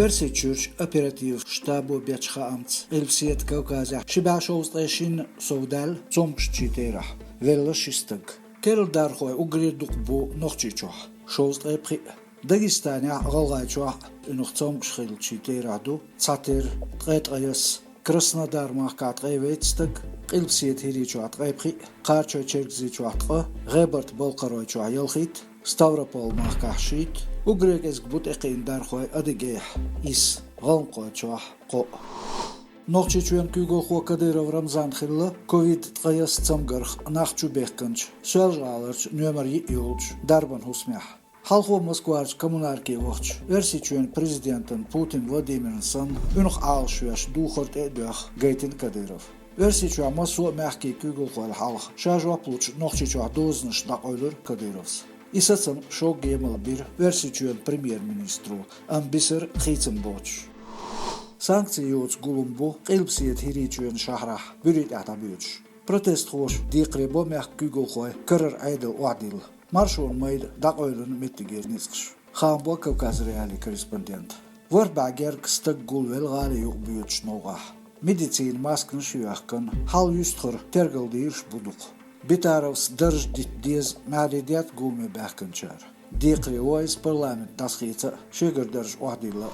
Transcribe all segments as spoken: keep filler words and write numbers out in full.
Оьрсийчуьрчу оператив штабо бечу хаамца, Къилбаседа Кавказехь ши бӀе шовзткъе шина сов даьлла цомгушчийн терахь, велла ши стаг. Керла дархой уггаре дукха бу Нохчийчохь, шовзткъе пхиъ. Дагестанехь а, ГӀалгӀайчохь а цуьнах цомгуш хиллачийн терахь ду цхьатерра ткъе ткъаясса. Краснодар-махкахь ткъе вейтта стаг, Къилбаседа ХӀирийчохь ткъе пхиъ, Кхарачой-Чергазийчохь ткъа, ГӀебарта-Балкхаройчохь ялхитта, Ставрополь-махкахь шийтта. Уггаре кӀезиг бу тӀекхиъна дархой Адыгейхь, исс, ГӀалмакхойчохь кхоъ. Нохчийчоьнан куьйгалхо Кадыров Рамзан хилла ковид ткъаясса цамгарх нах чу бехкинчу Соьлжа-ГӀаларчу номер йиъ йолчу дарбан хӀусамехь. Хьалхо Москварчу коммунарке вахча, Оьрсийчоьнан президентана Путин Владимирна санна, уьнах Ӏалашвеш духар тӀе а доьхна, гайтина Кадыров. Оьрсийчохь массо а мехкийн куьйгалхойла хьалха ша жоп лучу Нохчийчохь дозанаш дӀакъевлира Кадыровс. И сацам шога емал бира Оьрсийчоьнан премьер-министро, амма бисара хийцам боцуш. Санкцийн йоцу гулам бу Къилбаседа ХӀирийчоьнан шахьарахь буьрий тӀехь дӀабоьдуш. Протестхоша декхаре бо мехкан куьйгалхой карара Ӏедал охьадилла. Маршонан майда дӀакъевлина меттигера ницкъаш. Хаам бо Кавказ.Реалии корреспондента. ВорхӀ бӀе гергга стаг гулвелла гӀали юкъа боьдучу новкъахь. Медицинан масканаш а йоьхкина, хьал юьстахара тергалдийраш бу дукха. Битаровс дарж дита деза маьхьарий детта гуламе баьхкинчара. Декхаре во иза парламент дӀасахеца а, шегара дарж охьадилла а.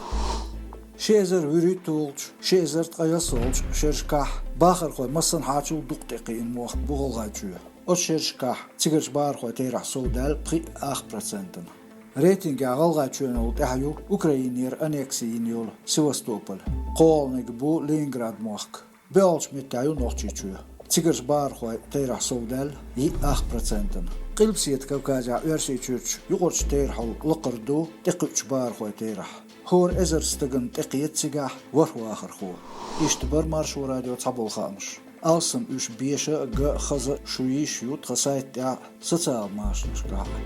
Ши эзар вуьрхӀитта волчу, ши эзар ткъаяссолчу шерашкахь бахархой массанхьачул дукха тӀекхиъна мохк бу ГӀалгӀайчоь. Оцу шерашкахь цигарчу бахархойн терахь сов даьлла пхиъ ах процентана. Рейтингехь ГӀалгӀайчоьнал тӀаьхьа ю Украинера аннекси йина йолу Севастополь. КхоалгӀаниг бу Ленинград-мохк. БоьалгӀачу меттехь ю Нохчийчоь. Цигарчу бахархойн терахь сов даьлла йиъ ах процентана. Къилбаседа Кавказехь Оьрсийчуьрчу юкъарчу терахьал лакхара ду тӀекхуьучу бахархойн терахь. ХӀора эзар стагана тӀекхета цигахь ворхӀ вахархо. Иштта бара Маршо радион цхьаболу хаамаш. Алссам уьш беша а, ган а, хаза а шу йиш ю тхан сайта тӀехь а, социал машанашкахь а.